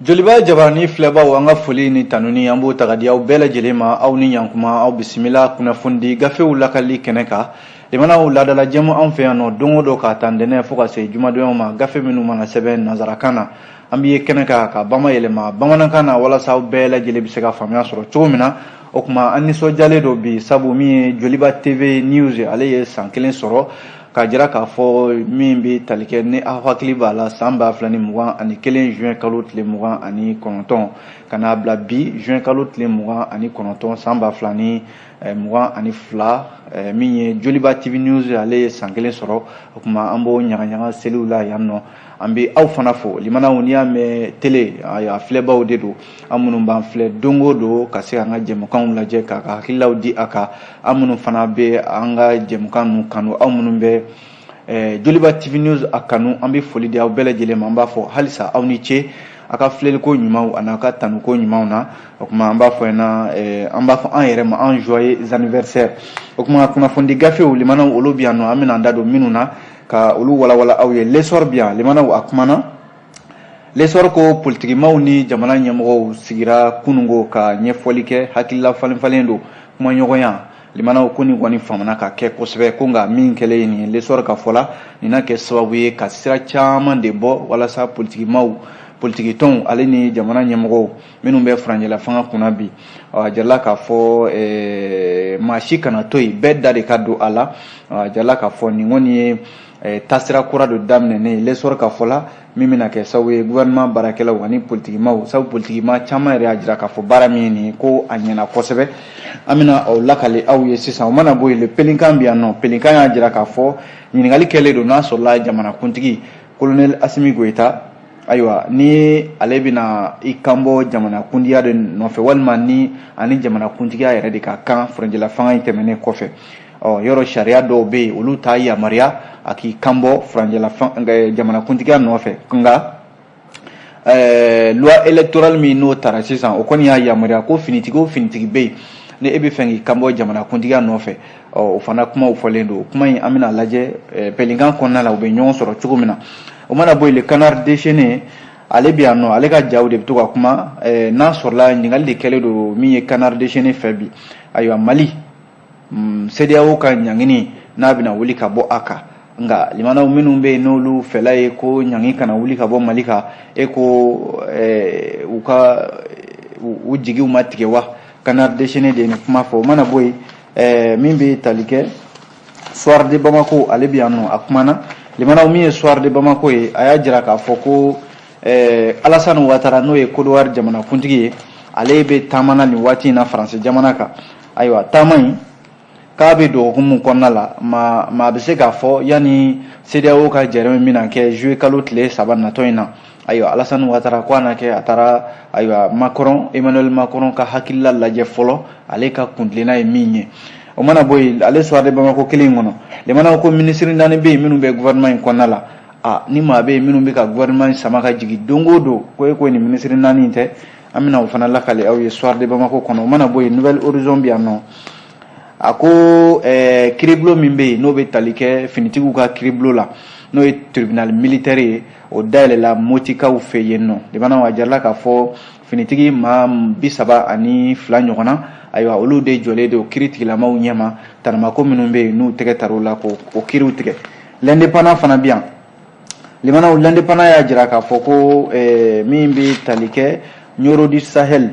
Joliba jabaranin filɛbaw, an ka foli ni tanuni, an b'o ta ka di aw bɛɛ lajɛlen ma. Aw ni ɲankuma, aw bisimila kunnafonidi gafew lakali kɛnɛ kan. Limanaw, laadala jɛmu anw fɛ yan nɔ, don o don k'a ta ntɛnɛn fo ka se jumadonyaw ma, gafe minnu mana sɛbɛn nansarakan na, an bɛ ye kɛnɛ kan ka bama yɛlɛma bamanankan na walasa aw bɛɛ lajɛlen bɛ se ka faamuya sɔrɔ cogo min na. O tuma, an nisɔndiyalen don bi, sabu min ye Joliba TV News, ale ye san 1 sɔrɔ, k'a jira k'a fɔ min bɛ tali kɛ ni aw hakili b'a la, san 2021 juin kalo tile 29 ka n'a bila bi juin kalo tile 29 san 2022, min ye Joliba TV News, ale ye san 1 sɔrɔ. O tuma, an b'o ɲagaɲaga seliw la yan nɔ. An bɛ aw fana fo. Limanaw, n'i y'a mɛn télé, a filɛbaw de don, an minnu b'an filɛ don o don ka se k'an ka jɛmukanw lajɛ, k'a ka hakililaw di a kan, an minnu fana bɛ an ka jɛmukan ninnu kanu, aw minnu bɛ Joliba TV News a kanu, an bɛ foli di aw bɛɛ lajɛlen ma. An b'a fɔ halisa aw ni ce a ka filɛliko ɲumanw ani a ka tanuko ɲumanw na. O tuma, an b'a fɔ ɲɛna, an b'a fɔ an yɛrɛ ma, an joyeux anniversaire. O tuma, kunnafonidi gafew, limanaw, olu bɛ yan nɔ, an bɛna an da don minnu na ka olu walawala aw ye. L'Essor bi yan, limanaw, a kumana. L'Essor ko politikimaw ni jamana ɲɛmɔgɔw sigira kununko ka ɲɛfɔli kɛ, hakilila falen falen don, kumaɲɔgɔnya. Limanaw, ko nin kɔni faamuna ka kɛ kosɛbɛ, ko nka min kɛlen ye nin ye, L'Essor ka fɔ la, nin na kɛ sababu ye ka sira caman de bɔ walasa politikimaw, politikitɔnw ale ni jamana ɲɛmɔgɔw minnu bɛ furancɛla fanga kunna bi. A jirala k'a fɔ maa si kana to yen, bɛɛ da de ka don a la. A jirala k'a fɔ nin kɔni ye taasira kura dɔ daminɛnen ye, L'Essor ka fɔ la, min bɛna kɛ sababu ye gouvernement baarakɛlaw ani politikimaw, sabu politikima caman yɛrɛ y'a jira k'a fɔ baara min ye nin ye, ko a ɲɛna kosɛbɛ. An bɛna o lakale aw ye sisan. O mana bɔ yen, Le Pélican bɛ yan nɔ. Pélican y'a jira k'a fɔ ɲininkali kɛlen don n'a sɔrɔla jamanakuntigi colonel Assimi Goïta, ayiwa, ni ale bɛna i kanbɔ jamanakuntigiya de nɔfɛ, walima ni ani jamanakuntigiya yɛrɛ de ka kan furancɛla fanga in tɛmɛnen kɔfɛ. Ɔ yɔrɔ sariya dɔw bɛ yen, olu t'a yamaruya a k'i kanbɔ furancɛla jamanakuntigiya nɔfɛ, nka loi électorale min n'o taara sisan, o kɔni y'a yamaruya ko finitigi o finitigi bɛ yen, ni e bɛ fɛ k'i kanbɔ jamanakuntigiya nɔfɛ. Ɔ o fana kumaw fɔlen don. Kuma in, an bɛna lajɛ Pélican kɔnɔna la, u bɛ ɲɔgɔn sɔrɔ cogo min na. O mana bɔ yen, Le Canard déchaîné, ale bɛ yan nɔ, ale ka jaw de bɛ to ka kuma. N'a sɔrɔla ɲininkali de kɛlen don min ye Canard déchaîné fɛ bi, ayiwa, Mali CEDEAO ka ɲangini n'a bɛna wuli ka bɔ a kan. Nka limanaw, minnu bɛ yen n'olu fɛla ye ko ɲangi kana wuli ka bɔ Mali kan, e ko u ka u jigiw ma tigɛ wa? Canard déchaîné de ye nin kuma fɔ. O mana bɔ yen, min bɛ tali kɛ Soir de Bamako, ale bɛ yan nɔ, a kumana. Limanaw, min ye Soir de Bamako ye, a y'a jira k'a fɔ ko Alassane Ouattara, n'o ye Côte d'Ivoire jamanakuntigi ye, ale bɛ taama na nin waati in na Faransi jamana kan. Ayiwa, taama in k'a bɛ dɔgɔkun mun kɔnɔna la, maa maa bɛ se k'a fɔ yanni CEDEAO ka jɛrɛ min bɛna kɛ juillet kalo tile 3 natɔ in na. Ayiwa, Alassane Ouattara ko a na kɛ a taara, ayiwa, Macron, Emmanuel Macron ka hakilila lajɛ fɔlɔ, ale ka kuntilenna ye min ye. O mana bɔ yen, ale Soir de Bamako kelen in kɔnɔ, limanaw, ko minisiri naani bɛ yen minnu bɛ gouvernement in kɔnɔna la. A ni maa bɛ yen minnu bɛ ka gouvernement in sama ka jigin don o don, ko e ko nin minisiri naani in tɛ, an bɛna o fana lakale aw ye Soir de Bamako kɔnɔ. O mana bɔ yen, Nouvel Horizon bɛ yan nɔ, a ko kiiribulon min bɛ yen n'o bɛ tali kɛ finitigiw ka kiiribulon la, n'o ye tribunal militaire ye, o dayɛlɛla Motikaw fɛ yen nɔ. Limanaw, a jirala k'a fɔ finitigi maa 32 ɲɔgɔn na, ayiwa, olu de jɔlen don kiiri tigilamaw ɲɛma, tanamako minnu bɛ yen n'u tɛgɛ tar'o la k'o kiiriw tigɛ. L'Indépendant fana bɛ yan. Limanaw, L'Indépendant y'a jira k'a fɔ ko min bɛ tali kɛ Nioro du Sahel,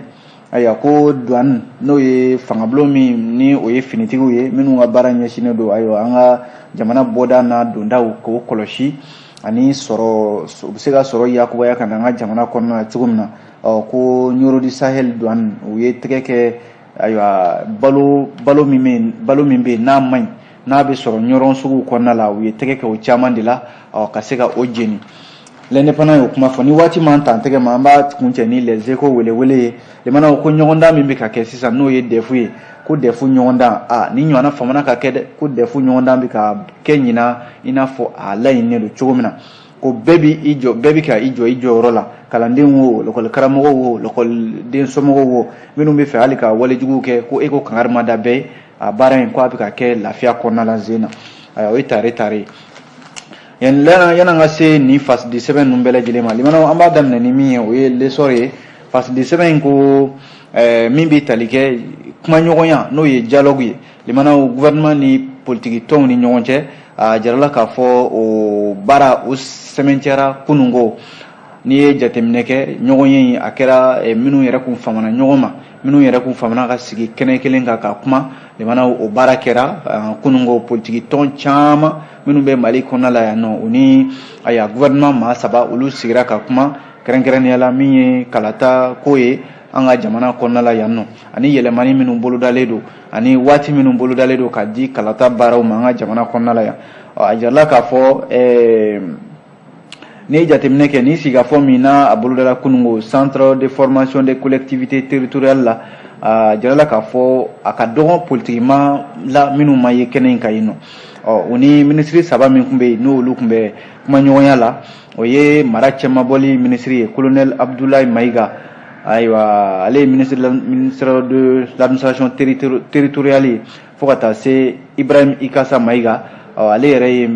ayiwa, ko douane, n'o ye fangabulon min ni o ye finitigiw ye minnu ka baara ɲɛsinnen don, ayiwa, an ka jamana bɔda n'a dondaw k'o kɔlɔsi ani sɔrɔ u bɛ se ka sɔrɔ yakubaya ka na an ka jamana kɔnɔna na cogo min na. Ɔ ko Nioro du Sahel douane, u ye tɛgɛ kɛ, ayiwa, balo min bɛ yen n'a man ɲi, n'a bɛ sɔrɔ ɲɔrɔn suguw kɔnɔna la, u ye tɛgɛ kɛ o caman de la, ɔ ka se ka o jeni. L'Indépendant y'o kuma fɔ. Ni waati m'an ta tɛgɛ ma, an b'a kuncɛ ni Les Échos welewele ye. Limanaw, ko ɲɔgɔndan min bɛ ka kɛ sisan, n'o ye DEF ye, ko DEF ɲɔgɔndan, a ni ɲɔgɔnna famana ka kɛ dɛ, ko DEF ɲɔgɔndan bɛ ka kɛ ɲinan i n'a fɔ a laɲininen don cogo min na, ko bɛɛ bi i jɔ, bɛɛ bi ka i jɔ i jɔyɔrɔ la, kalandenw wo, lakɔli karamɔgɔw wo, lakɔliden somɔgɔw wo, minnu bɛ fɛ hali ka walejuguw kɛ, ko e ko kangari ma da bɛɛ ye. A baara in, ko a bɛ ka kɛ lafiya kɔnɔna la zen na. Ayiwa, o ye tare tare ye. Yan'an ka se nin fasidi sɛbɛn ninnu bɛɛ lajɛlen ma, limanaw, an b'a daminɛ ni min ye, o ye L'Essor ye. Fasidi sɛbɛn in ko min bɛ tali kɛ kumaɲɔgɔnya, n'o ye dialogue ye, limanaw, gouvernement ni politiki tɔnw ni ɲɔgɔn cɛ, a jirala k'a fɔ o baara o sɛmɛntiyara kununko. N'i ye jateminɛ kɛ, ɲɔgɔn ye a kɛra minnu yɛrɛ kun famana ɲɔgɔn ma, minnu yɛrɛ kun famana ka sigi kɛnɛ kelen kan ka kuma, limanaw, o baara kɛra kununko. Politiki tɔn caman minnu bɛ Mali kɔnɔna la yan nɔ, u ni ayiwa gouvernement maa saba, olu sigira ka kuma, kɛrɛnkɛrɛnnenya la min ye kalata ko ye an ka jamana kɔnɔna la yan nɔ, ani yɛlɛmani minnu bolodalen don, ani waati minnu bolodalen don ka di kalata baaraw ma an ka jamana kɔnɔna la yan. A jirala k'a fɔ n'i ye jateminɛ kɛ, ni sigikafɔ min n'a a bolodala kununko Centre de formation des collectivités territoriales la, a jirala k'a fɔ a ka dɔgɔn politikima la minnu ma ye kɛnɛ in kan yen nɔ. Ɔ, u ni minisiri saba min tun bɛ yen, n'olu tun bɛ kumaɲɔgɔnya la, o ye mara cɛmabɔli minisiri ye, colonel Abdoulaye Maïga. Ayiwa, ale ye ministre de l'administration territoriale ye, fo ka taa se Ibrahim Ikasa Maïga. Ɔ, ale yɛrɛ ye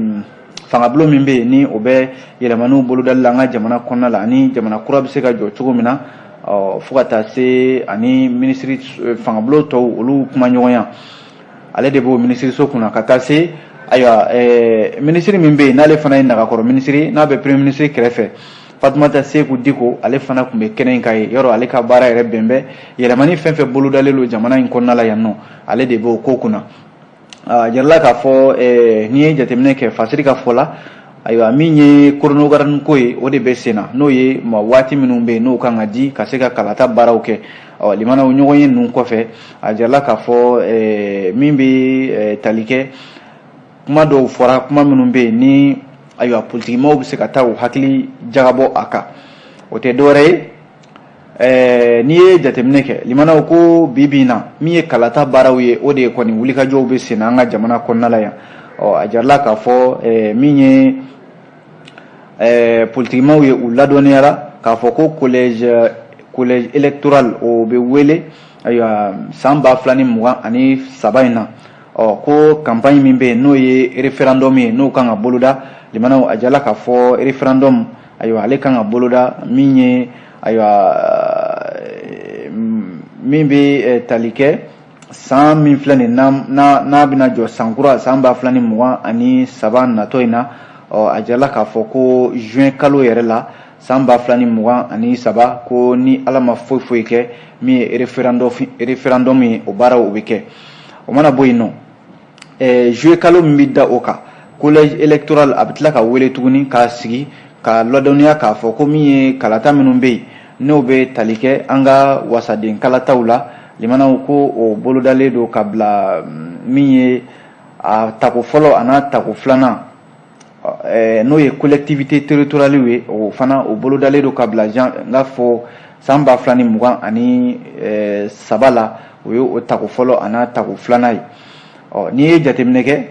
fangabulon min bɛ yen ni o bɛ yɛlɛmaniw bolodali la an ka jamana kɔnɔna la, ani jamana kura bɛ se ka jɔ cogo min na. Ɔ, fo ka taa se ani minisiri fangabulon tɔw, olu kumaɲɔgɔnya, ale de b'o minisiriso kunna, ka taa se ayiwa minisiri min bɛ yen n'ale fana ye nagakɔrɔ minisiri, n'a bɛ premier ministre kɛrɛfɛ, Fatumata Seku Diko, ale fana tun bɛ kɛnɛ in kan yen. Yɔrɔ ale ka baara yɛrɛ bɛn bɛ yɛlɛmani fɛn fɛn bolodalen don jamana in kɔnɔna la yan nɔ, ale de b'o ko kunna. A jirala k'a fɔ n'i ye jateminɛ kɛ, fasiri ka fɔ la, ayiwa, min ye chronogramme ko ye, o de bɛ sen na, n'o ye ma waati minnu bɛ yen n'o kan ka di ka se ka kalata baaraw kɛ. Ɔ, limanaw, ɲɔgɔn ye ninnu kɔfɛ, a jirala k'a fɔ min bɛ tali kɛ, kuma dɔw fɔra, kuma minnu bɛ yen ni ayiwa politikimaaw bɛ se ka taa u hakili jagabɔ a kan, o tɛ dɔwɛrɛ ye. N'i ye jateminɛ kɛ, limanaw, ko bi bi in na, min ye kalata baaraw ye, o de ye kɔni wulikajɔw bɛ sen na an ka jamana kɔnɔna la yan. Ɔ, a jirala k'a fɔ min ye politikimaaw ye, u ladɔnniyara k'a fɔ ko collège électoral, o bɛ wele ayiwa san 2023 in na. Ɔ, ko campagne min bɛ yen, n'o ye référendum ye, n'o kan ka boloda, limanaw, a jirala k'a fɔ référendum, ayiwa, ale kan ka boloda min ye, ayiwa, min bɛ tali kɛ san min filɛ nin n'a bɛna jɔ san kura, san 2023 natɔ in na. Ɔ, a jirala k'a fɔ ko juin kalo yɛrɛ la, san 2023, ko ni Ala ma foyi foyi kɛ, min ye référendum ye, o baaraw o bɛ kɛ. O mana bɔ yen nɔ, juillet kalo min bɛ da o kan, collège électoral a bɛ tila ka wele tuguni k'a sigi ka ladɔnniya k'a fɔ ko min ye kalata minnu bɛ yen, n'o bɛ tali kɛ an ka wasaden kalataw la, limanaw, ko o bolodalen don ka bila min ye a tako fɔlɔ a n'a tako filanan, n'o ye collectivité territoriale ye, o fana o bolodalen don ka bila n k'a fɔ san 2023 la, o ye o tako fɔlɔ a n'a tako filanan ye. Ɔ, n'i ye jateminɛ kɛ,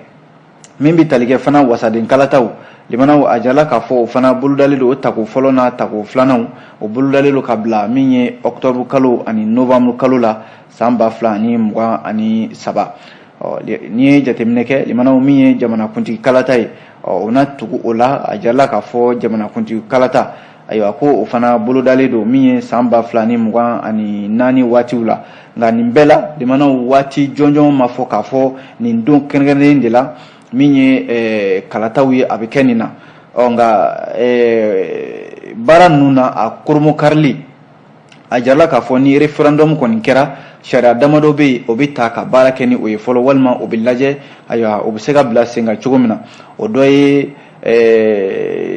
min bɛ tali kɛ fana wasaden kalataw, limanaw, a jirala k'a fɔ o fana bolodalen don, o tako fɔlɔ n'a tako filananw, o bolodalen don ka bila min ye octobre kalo ani novembre kalo la, san 2023. Ɔ, n'i ye jateminɛ kɛ, limanaw, min ye jamanakuntigi kalata ye, ɔ, o na tugu o la. A jirala k'a fɔ jamanakuntigi kalata, ayiwa, ko o fana bolodalen don min ye san 2024 waatiw la. Nka nin bɛɛ la, limanaw, waati jɔnjɔn ma fɔ k'a fɔ nin don kɛrɛnkɛrɛnnen de la min ye kalataw ye, a bɛ kɛ nin na. Ɔ, nka baara ninnu na, a koromokarili, a jirala k'a fɔ ni référendum kɔni kɛra, sariya damadɔ bɛ yen, o bɛ ta ka baara kɛ ni o ye fɔlɔ, walima o bɛ lajɛ, ayiwa, o bɛ se ka bila sen kan cogo min na. O dɔ ye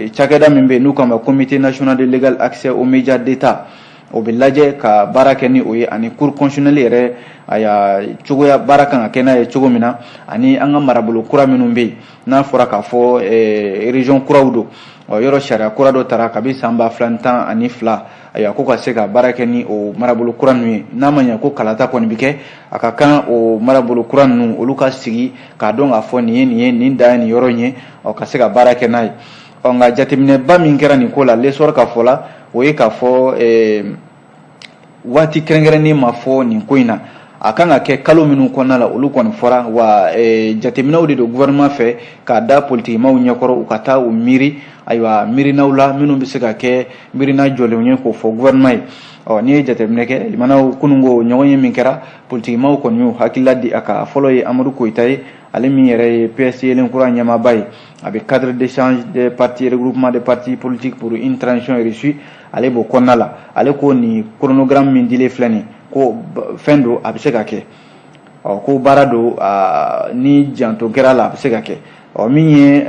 cakɛda min bɛ yen n'u k'a ma Comité national de l'égal accès aux médias d'État, o bɛ lajɛ ka baara kɛ ni o ye, ani Cour constitutionnelle yɛrɛ, ayiwa, cogoya baara kan ka kɛ n'a ye cogo min na, ani an ka marabolo kura minnu bɛ yen, n'a fɔra k'a fɔ région kuraw don. Ɔ, yɔrɔ sariya kura dɔ tara kabi san 2012, ayiwa, ko ka se ka baara kɛ ni o marabolo kura ninnu ye. N'a ma ɲɛ ko kalata kɔni bɛ kɛ, a ka kan o marabolo kura ninnu, olu ka sigi k'a dɔn k'a fɔ nin ye nin ye, nin dan ye nin yɔrɔ in ye, ɔ, ka se ka baara kɛ n'a ye. Ɔ, nka jateminɛba min kɛra nin ko la, L'Essor ka fɔ la, o ye k'a fɔ waati kɛrɛnkɛrɛnnen ma fɔ nin ko in na. A kan ka kɛ kalo minnu kɔnɔna la, olu kɔni fɔra wa. Jateminɛw de don gouvernement fɛ k'a da politikimaw ɲɛkɔrɔ, u ka taa u miiri, ayiwa, miirinaw la minnu bɛ se ka kɛ miirina jɔlenw ye k'o fɔ gouvernement ye. Ɔ, n'i ye jateminɛ kɛ, limanaw, kununko ɲɔgɔn ye min kɛra, politikimaw kɔni y'u hakilila di a kan. Fɔlɔ ye Amadu Koyita ye, ale min yɛrɛ ye PS Yelenkura ɲɛmaaba ye, a bɛ cadre d'échange des partis, regroupement des partis politiques pour une transition réussie, ale b'o kɔnɔna la. Ale ko nin chronogramme min dilen filɛ nin, ko fɛn don, a bɛ se ka kɛ. Ɔ, ko baara don, ni janto kɛra la, a bɛ se ka kɛ. Ɔ, min ye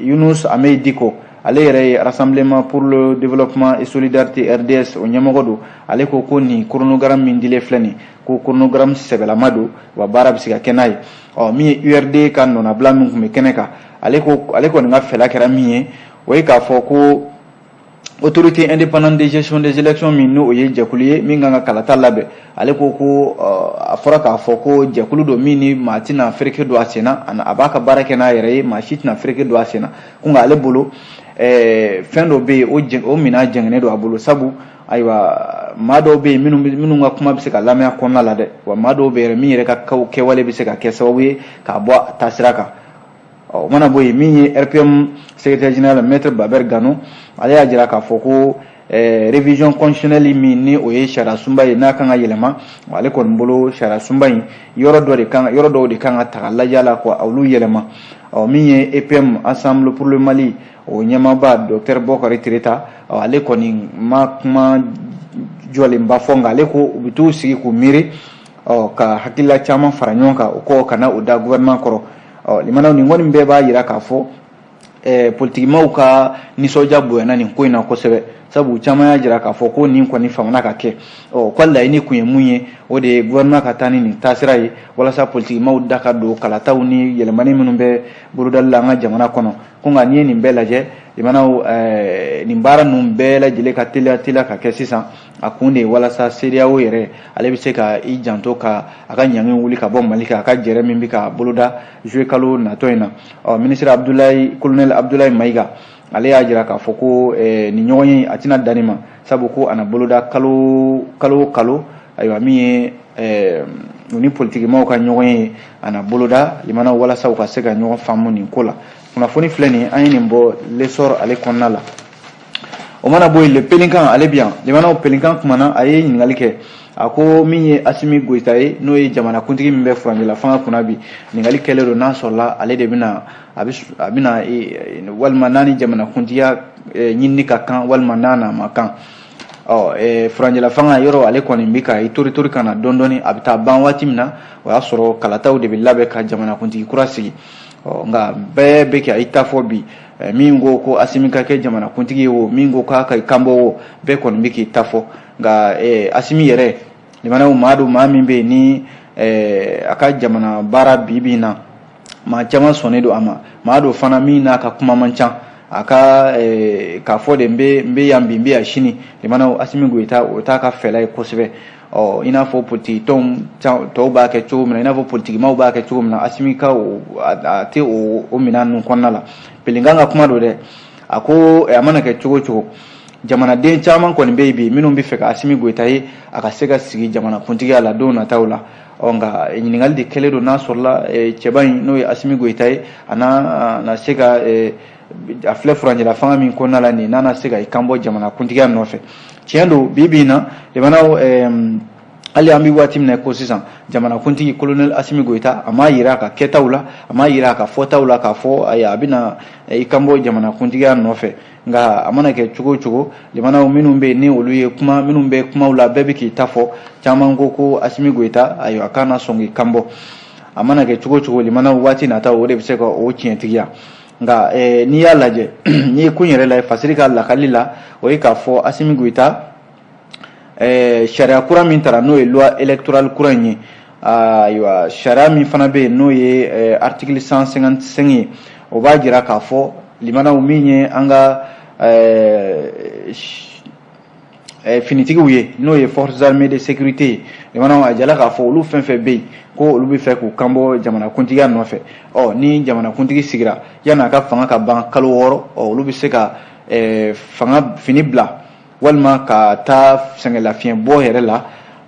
Yunus Ameyi Diko, ale yɛrɛ ye Rassemblement pour le développement et solidarité, RDS, o ɲɛmɔgɔ don. Ale ko ko nin chronogramme min dilen filɛ nin, ko chronogramme sɛbɛlama don wa, baara bɛ se ka kɛ n'a ye. Ɔ, min ye URD ka nɔnabila min tun bɛ kɛnɛ kan, ale ko ale kɔni ka fɛla kɛra min ye, o ye k'a fɔ ko autorité indépendante de gestion des élections min, n'o ye jɛkulu ye min kan ka kalata labɛn, ale ko ko a fɔra k'a fɔ ko jɛkulu don min ni maa tɛna fereke don a sen na, a b'a ka baara kɛ n'a yɛrɛ ye, maa si tɛna fereke don a sen na. Ko nka ale bolo, fɛn dɔ bɛ yen, o minɛn jɛngɛnnen don a bolo, sabu ayiwa, maa dɔw bɛ yen minnu ka kuma bɛ se ka lamɛn a kɔnɔna la dɛ, wa maa dɔw bɛ yɛrɛ min yɛrɛ ka kɛwale bɛ se ka kɛ sababu ye k'a bɔ a taasira kan. Ɔ, o mana bɔ yen, min ye RPM secrétaire général, maître Baber Gano, ale y'a jira k'a fɔ ko révision constitutionnelle min ni o ye sariya sunba ye, n'a kan ka yɛlɛma, ale kɔni bolo, sariya sunba in, yɔrɔ dɔ de kan, yɔrɔ dɔw de kan ka ta ka lajɛ a la ko olu yɛlɛma. Ɔ, min ye EPM, Ensemble pour le Mali, o ɲɛmaaba, docteur Bɔkari Tereta, ale kɔni ma kuma jɔlenba fɔ, nka ale ko u bɛ t'u sigi k'u miiri, ɔ, ka hakilila caman fara ɲɔgɔn kan, o kɔ ka na o da gouvernement kɔrɔ. Ɔ, limanaw, nin kɔni bɛɛ b'a jira k'a fɔ politikimaw ka nisɔndiya bonyana nin ko in na kosɛbɛ, sabu caman y'a jira k'a fɔ ko nin kɔni famana ka kɛ. Ɔ, ka laɲini kun ye mun ye? O de ye gouvernement ka taa ni nin taasira ye walasa politikimaw da ka don kalataw ni yɛlɛmani minnu bɛ bolodali la an ka jamana kɔnɔ. Ko nka n'i ye nin bɛɛ lajɛ, limanaw, nin baara ninnu bɛɛ lajɛlen ka teliya teliya ka kɛ sisan, a kun de ye walasa CEDEAO yɛrɛ, ale bɛ se ka i janto ka a ka ɲangi wuli ka bɔ Mali kan, a ka jɛrɛ min bɛ ka boloda juillet kalo natɔ in na. Ɔ, ministre Abdoulaye, colonel Abdoulaye Mayiga, ale y'a jira k'a fɔ ko nin ɲɔgɔn ye, a tɛna dan nin ma, sabu ko a na boloda kalo kalo kalo. Ayiwa, min ye u ni politikimaw ka ɲɔgɔn ye, a na boloda, limanaw, walasa u ka se ka ɲɔgɔn faamu nin ko la. Kunnafoni filɛ nin, an ye nin bɔ L'Essor ale kɔnɔna la. O mana bɔ yen, Le Pélican, ale bi yan. Limanaw, Pélican kumana, a ye ɲininkali kɛ. A ko min ye Asimi Goyita ye, n'o ye jamanakuntigi min bɛ furancɛla fanga kunna bi, ɲininkali kɛlen don n'a sɔrɔla ale de bɛna a bɛna walima n'a ni jamanakuntigiya ɲinini ka kan walima n'a n'a ma kan. Ɔ, furancɛla fanga yɔrɔ, ale kɔni bɛ ka i tori tori ka na dɔɔni dɔɔni. A bɛ taa ban waati min na, o y'a sɔrɔ kalataw de bɛ labɛn ka jamanakuntigi kura sigi. Ɔ, nka bɛɛ bɛ kɛ i ta fɔ bi. Min ko ko Asimi ka kɛ jamanakuntigi ye o, min ko k'a ka kanbɔ o, bɛɛ kɔni bɛ k'i ta fɔ. Nka Asimi yɛrɛ, limanaw, maa don, maa min bɛ yen ni a ka jamana baara bi bi in na, maa caman sɔnnen don a ma. Maa don fana min n'a ka kuma man ca, a ka k'a fɔ de n bɛ yan bi, n bɛ yan sini. Limanaw, Asimi Goyita, o t'a ka fɛla ye kosɛbɛ. Ɔ, i n'a fɔ politiki tɔnw tɔw b'a kɛ cogo min na, i n'a fɔ politikimaw b'a kɛ cogo min na, Asimi ka o a tɛ o minɛn ninnu kɔnɔna la. Pélican ka kuma don dɛ. A ko a mana kɛ cogo o cogo, jamanaden caman kɔni bɛ yen bi minnu bɛ fɛ ka Asimi Goyita ye a ka se ka sigi jamanakuntigiya la don nataw la. Ɔ, nka ɲininkali de kɛlen don n'a sɔrɔla cɛba in, n'o ye Asimi Goyita ye, a na se ka a filɛ furancɛla fanga min kɔnɔna la nin, n'a na se ka i kanbɔ jamanakuntigiya nɔfɛ. Tiɲɛ don, bi bi in na, limanaw, hali an bɛ waati min na ko sisan, jamanakuntigi colonel Asimi Goyita, a m'a yira a ka kɛtaw la, a m'a yira a ka fɔtaw la k'a fɔ ayi, a bɛna i kanbɔ jamanakuntigiya nɔfɛ. Nka a mana kɛ cogo o cogo, limanaw, minnu bɛ yen ni olu ye kuma, minnu bɛ kumaw la, bɛɛ bɛ k'i ta fɔ. Caman ko ko Asimi Goyita, ayiwa, k'a na sɔn k'i kanbɔ. A mana kɛ cogo o cogo, limanaw, waati nataw, o de bɛ se ka o tiɲɛtigiya. Nka n'i y'a lajɛ, n'i ye ko in yɛrɛ lajɛ Fasiri ka lakali la, o ye k'a fɔ Asimi Goyita, sariya kura min tara, n'o ye loi électorale kura in ye, ayiwa, sariya min fana bɛ yen, n'o ye article 155 ye, o b'a jira k'a fɔ, limanaw, min ye an ka finitigiw ye, n'o ye forces armées de sécurité ye, limanaw, a jala k'a fɔ olu fɛn fɛn bɛ yen ko olu bɛ fɛ k'u kanbɔ jamanakuntigiya nɔfɛ, ɔ, ni jamanakuntigi sigira, yanni a ka fanga ka ban kalo 6, ɔ, olu bɛ se ka fanga fini bila walima ka taa sɛgɛnlafiɲɛ bɔ yɛrɛ la.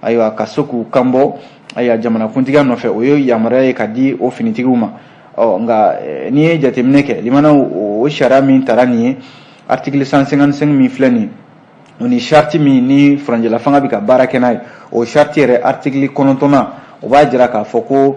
Ayiwa, ka se k'u kanbɔ, ayiwa, jamanakuntigiya nɔfɛ, o ye yamaruya ye ka di o finitigiw ma. Ɔ nka n'i ye jateminɛ kɛ, limanaw, o sariya min tara nin ye, article 155 min filɛ nin ye, o ni charte min ni furancɛla fanga bɛ ka baara kɛ n'a ye, o charte yɛrɛ article 9nan, o b'a jira k'a fɔ ko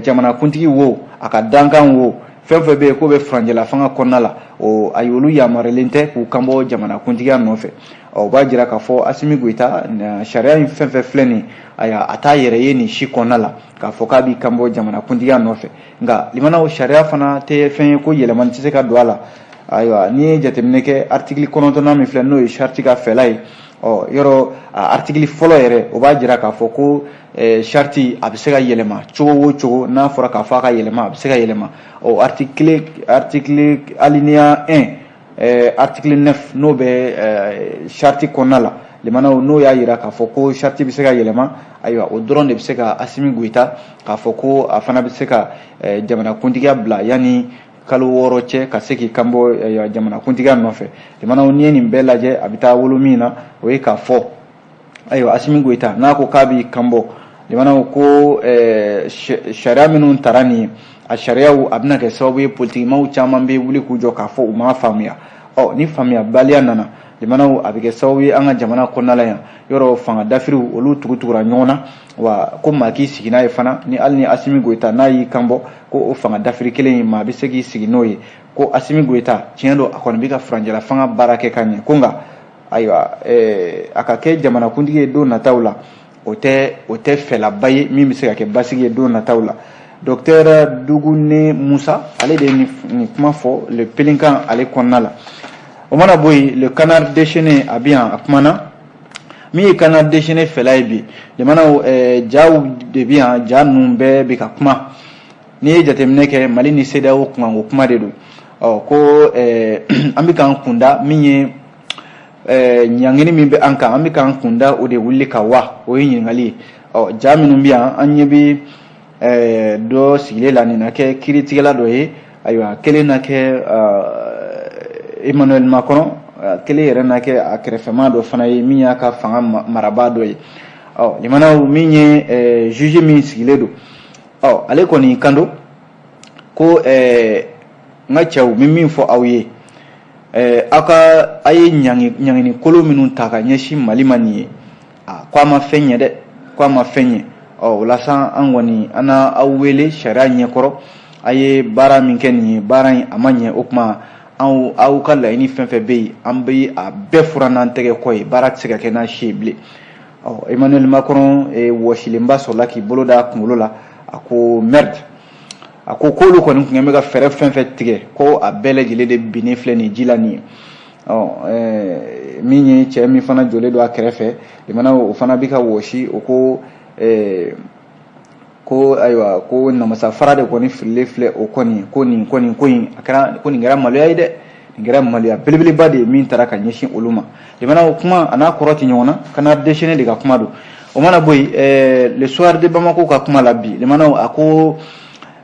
jamanakuntigi wo, a ka dankan wo, fɛn fɛn bɛ yen k'o bɛ furancɛla fanga kɔnɔna la, o ayi, olu yamaruyalen tɛ k'u kanbɔ jamanakuntigiya nɔfɛ. O b'a jira k'a fɔ Asimi Goyita, sariya in fɛn fɛn filɛ nin, ayiwa, a t'a yɛrɛ ye nin si kɔnɔna la k'a fɔ k'a b'i kanbɔ jamanakuntigiya nɔfɛ. Nka limanaw, sariya fana tɛ fɛn ye ko yɛlɛmani tɛ se ka don a la. Ayiwa, n'i ye jateminɛ kɛ, article 9nan min filɛ, n'o ye charte ka fɛla ye, ɔ yɔrɔ a article fɔlɔ yɛrɛ, o b'a jira k'a fɔ ko charte a bɛ se ka yɛlɛma cogo o cogo. N'a fɔra k'a fɔ a ka yɛlɛma, a bɛ se ka yɛlɛma. Ɔ article alinéa 1, article 9, n'o bɛ charte kɔnɔna la, limanaw, n'o y'a jira k'a fɔ ko charte bɛ se ka yɛlɛma, ayiwa, o dɔrɔn de bɛ se ka Asimi Goyita k'a fɔ ko a fana bɛ se ka jamanakuntigiya bila yanni kalo 6 cɛ, ka se k'i kanbɔ jamanakuntigiya nɔfɛ. Limanaw, n'i ye nin bɛɛ lajɛ, a bɛ taa wolo min na, o ye k'a fɔ, ayiwa, Asimi Goyita n'a ko k'a b'i kanbɔ, limanaw, ko sariya minnu tara nin ye, a sariyaw a bɛna kɛ sababu ye politikimaw caman bɛ wuli k'u jɔ k'a fɔ u m'a faamuya. Ɔ ni faamuyabaliya nana, limanaw, a bɛ kɛ sababu ye an ka jamana kɔnɔna la yan, yɔrɔ fanga dafiriw olu tugutugura ɲɔgɔn na wa, ko maa k'i sigi n'a ye fana, ni hali ni Asimi Goyita n'a y'i kanbɔ, ko o fanga dafiri kelen in, maa bɛ se k'i sigi n'o ye ko Asimi Goyita, tiɲɛ don, a kɔni bɛ ka furancɛla fanga baara kɛ ka ɲɛ, ko nka ayiwa, a ka kɛ jamanakuntigi ye don nataw la, o tɛ fɛlaba ye min bɛ se ka kɛ basigi ye don nataw la. Docteur Dugune Musa, ale de ye nin kuma fɔ Le Pélican ale kɔnɔna la. O mana bɔ yen, Le Canard déchaîné a bɛ yan, a kumana. Min ye Canard déchaîné fɛla ye bi, limanaw, jaw de bɛ yan, ja ninnu bɛɛ bɛ ka kuma. N'i ye jateminɛ kɛ, Mali ni CEDEAO kunkanko kuma de don. Ɔ ko an bɛ k'an kunda min ye, ɲangini min bɛ an kan, an bɛ k'an kunda o de wuli ka wa, o ye ɲininkali ye. Ɔ ja minnu bɛ yan, an ɲɛ bɛ dɔ sigilen la, nin na kɛ kiiritigɛla dɔ ye. Ayiwa, kelen na kɛ Emmanuel Macron, kelen yɛrɛ na kɛ a kɛrɛfɛmaa dɔ fana ye min y'a ka fanga marabaa dɔ ye. Ɔ limanaw, min ye juge min sigilen don, ɔ ale kɔni kan don ko n ka cɛw, min min fɔ aw ye, aw ka a ye ɲangini kolo minnu ta ka ɲɛsin Mali ma nin ye, a ko a ma fɛn ɲɛ dɛ, ko a ma fɛn ɲɛ. Ɔ o la sa, an kɔni an na aw wele sariya ɲɛkɔrɔ. A ye baara min kɛ nin ye, baara in a ma ɲɛ. O tuma anw, aw ka laɲini fɛn fɛn bɛ yen, an bɛ a bɛɛ fura n'an tɛgɛ kɔ ye, baara tɛ se ka kɛ n'a si ye bilen. Ɔ Emmanuel Macron wɔsilenba sɔrɔla k'i bolo da a kunkolo la, a ko merde. A ko k'olu kɔni tun bɛ ka fɛɛrɛ fɛn fɛn tigɛ, ko a bɛɛ lajɛlen de binnen filɛ nin ji la nin ye. Ɔ min ye cɛ min fana jɔlen don a kɛrɛfɛ, limana, o fana bɛ ka wɔsi, o ko ko ayiwa, ko namasa fara de kɔni fililen filɛ o kɔni, ko nin kɔni ko in a kɛra ko nin kɛra maloya ye dɛ, nin kɛra maloya belebeleba de ye min taara ka ɲɛsin olu ma. Limana, o kuma a n'a kɔrɔ tɛ ɲɔgɔn na, Canard déchaîné de ka kuma don. O mana bɔ yen, Le Soir de Bamako ka kuma la bi, limanaw, a ko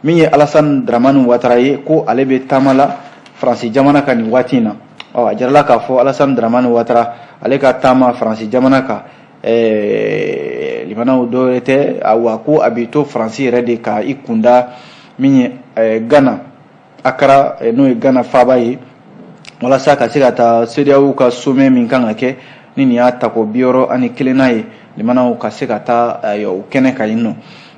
min ye Alassane Dramane Ouattara ye, ko ale bɛ taama la Faransi jamana kan nin waati in na. Ɔ a jirala k'a fɔ Alassane Dramane Ouattara, ale ka taama Faransi jamana kan, limanaw, dɔwɛrɛ tɛ, awa, ko a b'i to Faransi yɛrɛ de ka i kunda min ye Ghana, Accra, n'o ye Ghana faaba ye, walasa ka se ka taa CEDEAO ka sommet min kan ka kɛ ni nin y'a tako 61nan ye, limanaw, ka se ka taa o kɛnɛ kan yen nɔ.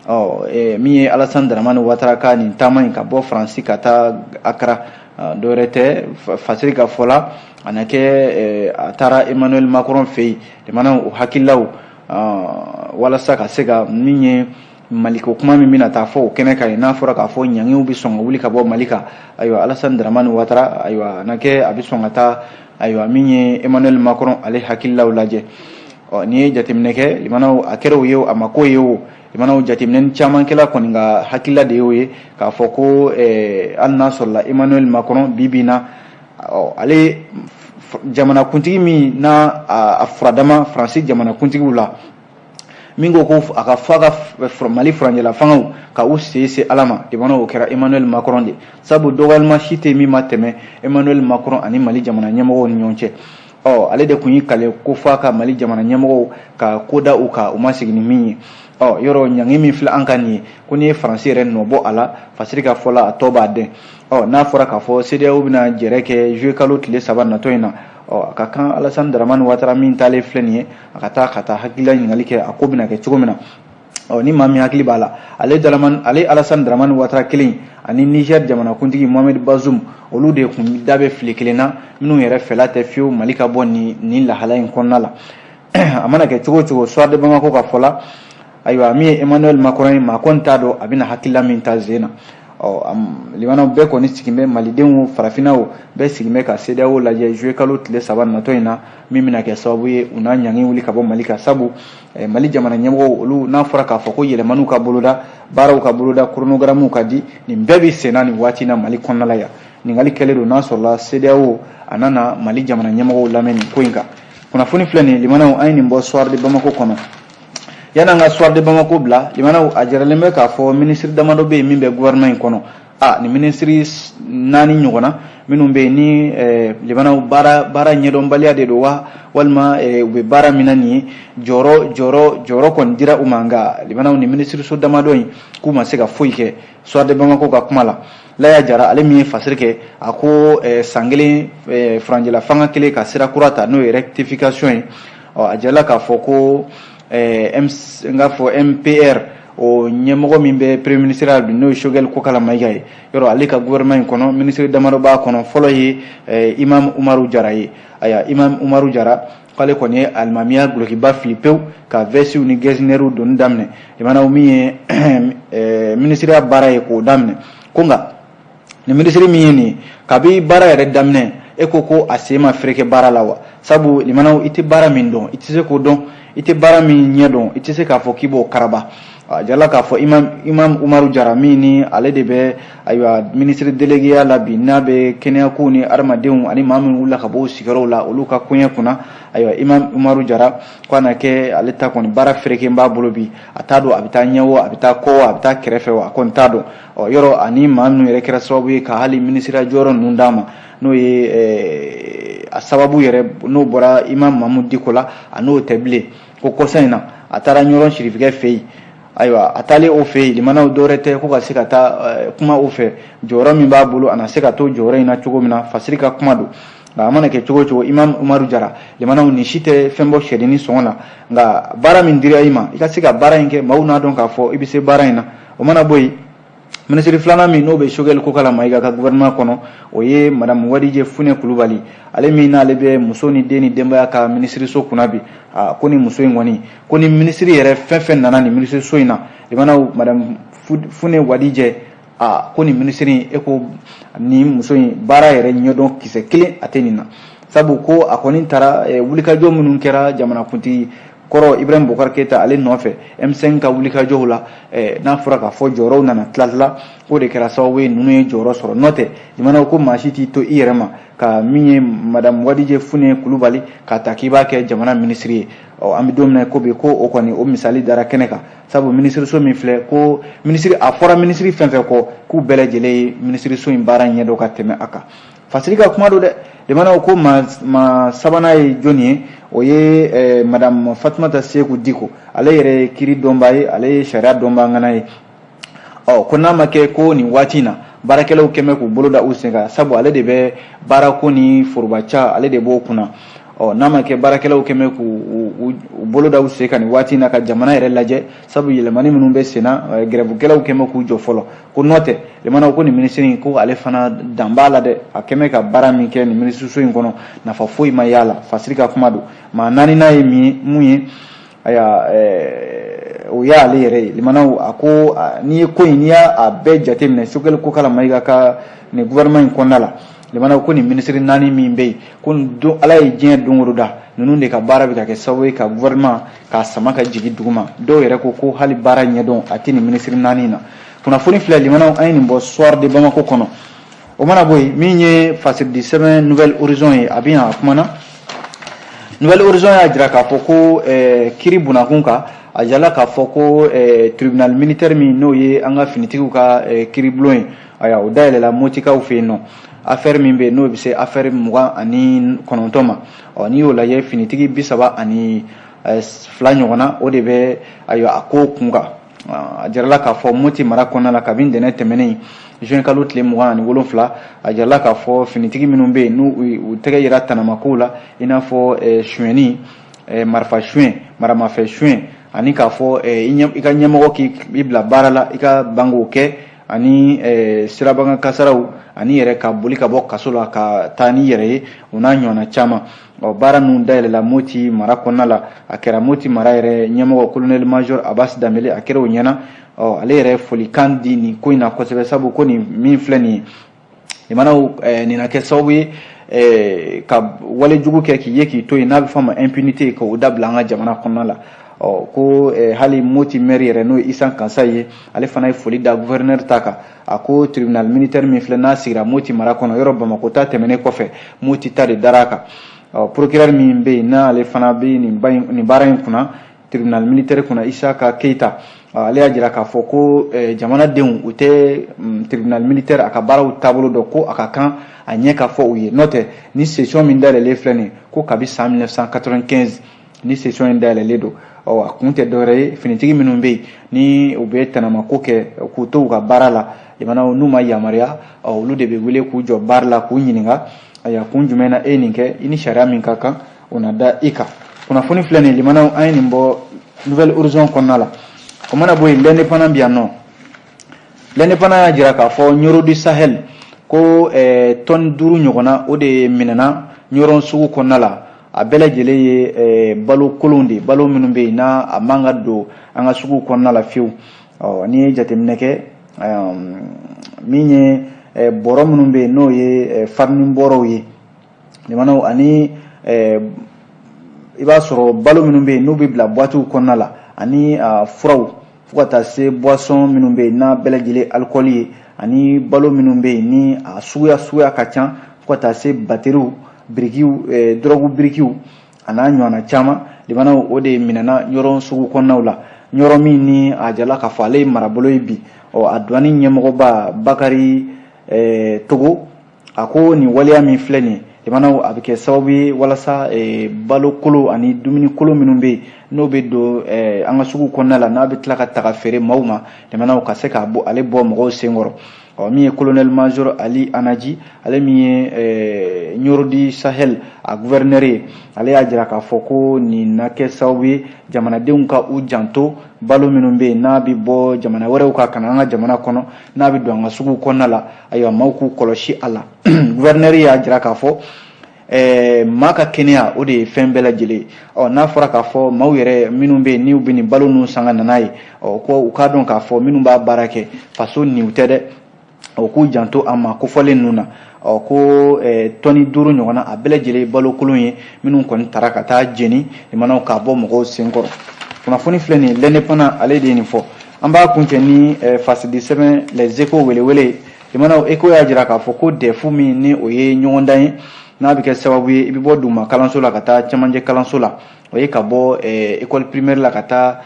Ɔ min ye Alassane Dramane Ouattara ka nin taama in ka bɔ Faransi ka taa Accra, dɔwɛrɛ tɛ, fasiri ka fɔ la, a na kɛ a taara Emmanuel Macron fɛ yen, limanaw, o hakililaw walasa ka se ka min ye Maliko kuma min bɛna taa fɔ o kɛnɛ kan yen, n'a fɔra k'a fɔ ɲangiw bɛ sɔn ka wuli ka bɔ Mali kan. Ayiwa, Alassane Dramane Ouattara, ayiwa, a na kɛ a bɛ sɔn ka taa, ayiwa, min ye Emmanuel Macron ale hakililaw lajɛ. Ɔ n'i ye jateminɛ kɛ, limanaw, a kɛra o ye o, a ma k'o ye o, limanaw, jateminɛ camankɛla kɔni ka hakilila de y'o ye k'a fɔ ko hali n'a sɔrɔla Emmanuel Macron bi bi in na, ɔ ale jamanakuntigi min n'a a furadama Faransi jamanakuntigiw la, min ko ko a ka fɔ a ka Mali furancɛla fangaw ka u sen se Ala ma, limanaw, o kɛra Emmanuel Macron de, sabu dɔgɔyalima si tɛ min ma tɛmɛ Emmanuel Macron ani Mali jamana ɲɛmɔgɔw ni ɲɔgɔn cɛ. Ɔ, ale de tun y'i kale ko f'a ka Mali jamana ɲɛmɔgɔw ka ko da u kan, u ma segin ni min ye. Ɔ, yɔrɔ ɲangi min filɛ an kan nin ye, ko n'i ye Faransi yɛrɛ nɔ bɔ a la, Fasiri ka fɔ la, a tɔ b'a dɛn. Ɔ, n'a fɔra k'a fɔ CEDEAO bɛna jɛrɛ kɛ juillet kalo tile 3 natɔ in na, ɔ, a ka kan Alassane Dramane Ouattara min taalen filɛ nin ye, a ka taa ka taa hakilila ɲininkali kɛ a ko bɛna kɛ cogo min na. Ɔ, ni maa min hakili b'a la, ale Dramane, ale Alassane Dramane Ouattara kelen ani Niger jamanakuntigi Mohamed Bazoum, olu de kun da bɛ fili kelen na, minnu yɛrɛ fɛla tɛ fiyewu Mali ka bɔ nin lahala in kɔnɔna la. A mana kɛ cogo o cogo, Soir de Bamako ka fɔ la, ayiwa, min ye Emmanuel Macron ye, maa kɔni t'a dɔn a bɛna hakilila min ta sen na. Ɔ, limanaw bɛɛ kɔni sigin bɛ, malidenw o, farafinna o, bɛɛ sigin bɛ ka CEDEAO lajɛ juillet kalo tile 3 natɔ in na, min bɛna kɛ sababu ye u n'a ɲangi wuli ka bɔ Mali kan. Sabu Mali jamana ɲɛmɔgɔw, olu n'a fɔra k'a fɔ ko yɛlɛmaniw ka boloda, baaraw ka boloda, chronogrammew ka di, nin bɛɛ bɛ senna nin waati na Mali kɔnɔna la yan. Ɲininkali kɛlen don n'a sɔrɔla CEDEAO a nana Mali jamana ɲɛmɔgɔw lamɛn nin ko in kan. Kunnafoni filɛ nin ye, limanaw, an ye nin bɔ Soir de Bamako kɔnɔ. Yan'an ka Soir de Bamako bila, limanaw, a jiralen bɛ k'a fɔ minisiri damadɔ bɛ yen min bɛ gouvernement in kɔnɔ. A nin minisiri naani ɲɔgɔnna minnu bɛ yen ni limanaw, baara ɲɛdɔnbaliya de don wa, walima u bɛ baara min na nin ye, jɔyɔrɔ kɔni dira u ma, nka limanaw, nin minisiriso damadɔ in, k'u ma se ka foyi kɛ. Soir de Bamako ka kuma la, Laya Jara, ale min ye fasiri kɛ, a ko san kelen furancɛla fanga kelen ka sira kura ta, n'o ye rectification ye. Ɔ, a jirala k'a fɔ ko n k'a fɔ MPR o ɲɛmɔgɔ min bɛ premier ministre la bi, n'o ye Choguel Kokala Maïga ye, yɔrɔ ale ka gouvernement in kɔnɔ, ministre damadɔ b'a kɔnɔ. Fɔlɔ ye Imam Umaru Jara ye. Ayiwa, Imam Umaru Jara k'ale kɔni ye alimamiya gulokiba fili pewu ka vɛsiw ni gɛzinɛriw donni daminɛ. Limanaw, min ye minisiriya baara ye k'o daminɛ, ko nka nin minisiri min ye nin ye, kabi baara yɛrɛ daminɛ, e ko ko a sen ma fereke baara la wa? Sabu limanaw, i tɛ baara min dɔn, i tɛ se k'o dɔn, i tɛ baara min ɲɛ dɔn, i tɛ se k'a fɔ k'i b'o karaba. A jala k'a fɔ Imam Umaru Jara min ni ale de bɛ, ayiwa, minisiri déléguéya la bi, n'a bɛ kɛnɛyakow ni adamadenw ani maa minnu wulila ka bɔ u sigiyɔrɔw la, olu ka koɲɛ kunna. Ayiwa, Imam Umaru Jara ko a na kɛ ale ta kɔni baara fereke b'a bolo bi, a t'a dɔn a bɛ taa ɲɛ o, a bɛ taa kɔ o, a bɛ taa kɛrɛfɛ o, a kɔni t'a dɔn. Ɔ, yɔrɔ ani maa minnu yɛrɛ kɛra sababu ye ka hali minisiriya jɔyɔrɔ ninnu d'a ma, n'o ye a sababu yɛrɛ n'o bɔra Imam Mamudu Diko la, a n'o tɛ bilen. Ko kɔsa in na, a taara Ɲɔrɔn Sirifikɛ fɛ yen. Ayiwa, a taalen o fɛ yen, limanaw, dɔwɛrɛ tɛ ko ka se ka taa kuma o fɛ, jɔyɔrɔ min b'a bolo, a na se ka to jɔyɔrɔ in na cogo min na. Fasiri ka kuma don. Nka a mana kɛ cogo o cogo, Imam Umaru Jara, limanaw, nin si tɛ fɛn bɔ sɛdennin sɔngɔ la, nka baara min dira i ma, i ka se ka baara in kɛ, maaw n'a dɔn k'a fɔ i bɛ se baara in na. O mana bɔ yen, minisiri filanan min n'o bɛ Choguel Kokala Maïga ka gouvernement kɔnɔ, o ye madame Wadije Fune Kulubali, ale min n'ale bɛ muso ni den ni denbaya ka minisiriso kunna bi. A ko ni muso in kɔni, ko ni minisiri yɛrɛ fɛn fɛn nana nin minisiriso in na, limanaw, madame Fune Wadije, a ko nin minisiri, e ko nin muso in baara yɛrɛ ɲɛdɔn kisɛ kelen a tɛ nin na. Sabu ko a kɔni taara wulikajɔ minnu kɛra jamanakuntigi kɔrɔ Ibrahim Boubacar Keita ale nɔfɛ M5 ka wulikajɔw la, n'a fɔra k'a fɔ jɔyɔrɔw nana tila tila, k'o de kɛra sababu ye ninnu ye jɔyɔrɔ sɔrɔ. N'o tɛ, jamanaw ko maa si t'i to i yɛrɛ ma ka min ye madame Wadije Fune Kulubali k'a ta k'i b'a kɛ jamana minisiri ye. Ɔ, an bɛ don min na ko bi, ko o kɔni o misali dara kɛnɛ kan. Sabu minisiriso min filɛ, ko minisiri, a fɔra minisiri fɛn fɛn kɔ, k'u bɛɛ lajɛlen ye minisiriso in baara ɲɛdɔn ka tɛmɛ a kan. Fasiri ka kuma don dɛ. Limanaw, ko maa sabanan ye jɔnni ye? O ye madame Fatumata Seku Diko. Ale yɛrɛ ye kiri dɔnbaa ye, ale ye sariya dɔnbaa ŋana ye. Ɔ, ko n'a ma kɛ ko nin waati in na baarakɛlaw kɛmɛ k'u bolo da u sen kan, sabu ale de bɛ baarako ni forobaca, ale de b'o kunna. Ɔ, n'a ma kɛ baarakɛlaw kɛmɛ k'u bolo da u sen kan nin waati in na ka jamana yɛrɛ lajɛ, sabu yɛlɛmani minnu bɛ sen na, gɛrɛbukɛlaw kɛmɛ k'u jɔ fɔlɔ. Ko n'o tɛ, limanaw, ko nin minisiri, ko ale fana dan b'a la dɛ, a kɛmɛ ka baara min kɛ nin minisiriso in kɔnɔ, nafa foyi ma y'a la. Fasiri ka kuma don. Maa naaninan ye min mun ye? Ayiwa, o y'ale yɛrɛ ye. Limanaw, a ko n'i ye ko in, n'i y'a bɛɛ jateminɛ, Choguel Kokala Maïga ka nin gouvernement in kɔnɔna la, limanaw, ko nin minisiri naani min bɛ yen, ko don Ala ye diɲɛ don o don da, ninnu de ka baara bɛ ka kɛ sababu ye ka gouvernement k'a sama ka jigin duguma. Dɔw yɛrɛ ko ko hali baara ɲɛdɔn a tɛ nin minisiri naani na. Kunnafoni filɛ, limanaw, an ye nin bɔ Soir de Bamako kɔnɔ. O mana bɔ yen, min ye fasiridi sɛbɛn Nouvel Horizon ye, a bɛ yan, a kumana. Nouvel Horizon y'a jira k'a fɔ ko kiri bunakun kan, a jirala k'a fɔ ko tribunal militaire min n'o ye an ka finitigiw ka kiribulon ye, ayiwa, o dayɛlɛla Motikaw fɛ yen nɔ. Affaire min bɛ yen n'o bɛ se affaire 29 ma. Ɔ, n'i y'o lajɛ, finitigi 32 ɲɔgɔn na, o de bɛ, ayiwa, a ko kun kan. A jirala k'a fɔ Moti mara kɔnɔna la, kabini ntɛnɛn tɛmɛnen, juin kalo tile 27, a jirala k'a fɔ finitigi minnu bɛ yen n'u u tɛgɛ yira tanamakow la, i n'a fɔ sonyɛni, marifa suɲɛ, maramafɛn suɲɛ, ani k'a fɔ i ka ɲɛmɔgɔ k'i bila baara la, i ka ban k'o kɛ, ani sirabakan kasaraw, ani yɛrɛ ka boli ka bɔ kaso la ka taa n'i yɛrɛ ye, o n'a ɲɔgɔnna caman. Ɔ, baara ninnu dayɛlɛla Moti mara kɔnɔna la. A kɛra Moti mara yɛrɛ ɲɛmɔgɔ, colonel major Abbas Danbele, a kɛra o ɲɛna. Ɔ, ale yɛrɛ folikan di nin ko in na kosɛbɛ, sabu ko nin min filɛ nin ye, limanaw, nin na kɛ sababu ye ka walejugu kɛ k'i ye k'i to yen, n'a bɛ fɔ a ma impunité, k'o dabila an ka jamana kɔnɔna la. Ɔ, ko hali Moti maire yɛrɛ, n'o ye Isan Kansa ye, ale fana ye foli da gouverneur ta kan. A ko tribunal militaire min filɛ, n'a sigira Moti mara kɔnɔ, yɔrɔ Bamakɔ ta tɛmɛnen kɔfɛ, Moti ta de dara a kan. Ɔ, procureur min bɛ yen, n'ale fana bɛ nin baara in kunna, tribunal militaire kunna, Isaka Keita, ale y'a jira k'a fɔ ko jamanadenw u tɛ tribunal militaire a ka baaraw taabolo dɔn, ko a ka kan a ɲɛ ka fɔ u ye. N'o tɛ, ni session min dayɛlɛlen filɛ nin ye, ko kabi san 1995 ni session in dayɛlɛlen don. Ɔ, a kun tɛ dɔwɛrɛ ye, finitigi minnu bɛ yen ni u bɛ tɛnɛmako kɛ k'u to u ka baara la, jamanaw n'u ma yamaruya, ɔ, olu de bɛ wele k'u jɔ baara la k'u ɲininka: ayiwa, kun jumɛn na e ye nin kɛ? I ni sariya min ka kan, o na da i kan. Kunnafoni filɛ nin ye, limanaw, an ye nin bɔ Nouvel Horizon kɔnɔna la. O mana bɔ yen, L'Indépendant bi yan nɔ. L'Indépendant y'a jira k'a fɔ Nioro du Sahel ko tɔni 5 ɲɔgɔnna, o de minɛna Ɲɔrɔn sugu kɔnɔna la. A bɛɛ lajɛlen ye balo kolonw de ye, balo minnu bɛ yen n'a a man ka don an ka sugu kɔnɔna la fiyewu. Ɔ, n'i ye jateminɛ kɛ, min ye bɔrɔ minnu bɛ yen, n'o ye farini bɔrɔw ye, limanaw, ani i b'a sɔrɔ balo minnu bɛ yen n'u bɛ bila boîtew kɔnɔna la, ani furaw, fo ka taa se boisson minnu bɛ yen n'a bɛɛ lajɛlen alcool ye, ani balo minnu bɛ yen ni a suguya suguya ka ca, fo ka taa se batteriw, birikiw, dɔrɔgu birikiw, a n'a ɲɔgɔnna caman, limanaw, o de minɛna Ɲɔrɔn sugu kɔnɔnaw la. Ɲɔrɔn min ni a jala k'a fɔ ale ye marabolo ye bi. Ɔ, a douane ɲɛmɔgɔba Bakari Togo, a ko nin waleya min filɛ nin ye, limanaw, a bɛ kɛ sababu ye walasa balo kolo ani dumuni kolo minnu bɛ yen n'o bɛ don an ka sugu kɔnɔna la, n'a bɛ tila ka taga feere maaw ma, limanaw, ka se k'a bɔ ale bɔ mɔgɔw senkɔrɔ. Ɔ, min ye colonel major Ali Anaji, ale min ye Nioro du Sahel a gouverneur ye, ale y'a jira k'a fɔ ko nin na kɛ sababu ye jamanadenw ka u janto balo minnu bɛ yen n'a bɛ bɔ jamana wɛrɛw kan ka na an ka jamana kɔnɔ, n'a bɛ don an ka sugu kɔnɔna la, ayiwa, maaw k'u kɔlɔsi a la. Gouverneur y'a jira k'a fɔ maa ka kɛnɛya, o de ye fɛn bɛɛ lajɛlen ye. Ɔ, n'a fɔra k'a fɔ maaw yɛrɛ minnu bɛ yen n'u bɛ nin balo ninnu san ka na n'a ye, ɔ, ko u k'a dɔn k'a fɔ minnu b'a baara kɛ, faso niw tɛ dɛ, o k'u janto a ma kofɔlen ninnu na. Ɔ, ko tɔni 5 ɲɔgɔnna, a bɛɛ lajɛlen ye balo kolon ye minnu kɔni taara ka taa jeni, limanaw, k'a bɔ mɔgɔw senkɔrɔ. Kunnafoni filɛ nin ye, L'Indépendant, ale de ye nin fɔ. An b'a kuncɛ ni fasidi sɛbɛn Les Échos welewele. Limanaw, Écho y'a jira k'a fɔ ko DEF min ni o ye ɲɔgɔndan ye, n'a bɛ kɛ sababu ye i bɛ bɔ duguma kalanso la ka taa cɛmancɛ kalanso la, o ye ka bɔ école primaire la ka taa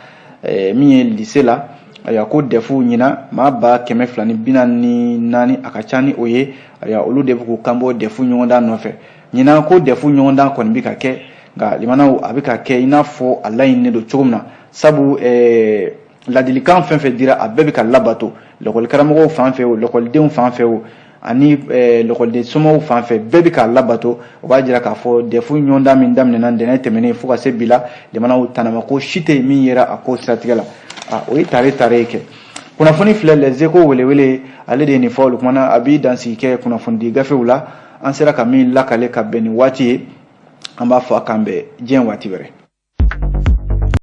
min ye lycée la. Ayiwa, ko DEF ɲina, maa 244,000, a ka ca ni o ye, ayiwa, olu de bɛ k'u kanbɔ DEF ɲɔgɔndan nɔfɛ ɲinan. Ko DEF ɲɔgɔndan kɔni bɛ ka kɛ, nka limanaw, a bɛ ka kɛ i n'a fɔ a laɲininen don cogo min na, sabu ladilikan fɛn fɛn dira, a bɛɛ bɛ ka labato lɔkɔli karamɔgɔw fan fɛ o, lɔkɔlidenw fan fɛ o, ani lɔkɔliden somɔgɔw fan fɛ, bɛɛ bɛ k'a labato. O b'a jira k'a fɔ DEF ɲɔgɔndan min daminɛna ntɛnɛn tɛmɛnen fo ka se bi la, limanaw, tanamako si tɛ yen min yera a ko siratigɛ la. O ye tare tare ye kɛ. Kunnafoni filɛ, Les Échos welewele, ale de ye nin fɔ. Olu kumana a b'i dansigi kɛ kunnafonidi gafew la, an sera ka min lakale ka bɛn ni waati ye. An b'a fɔ a k'an bɛn diɲɛ waati wɛrɛ.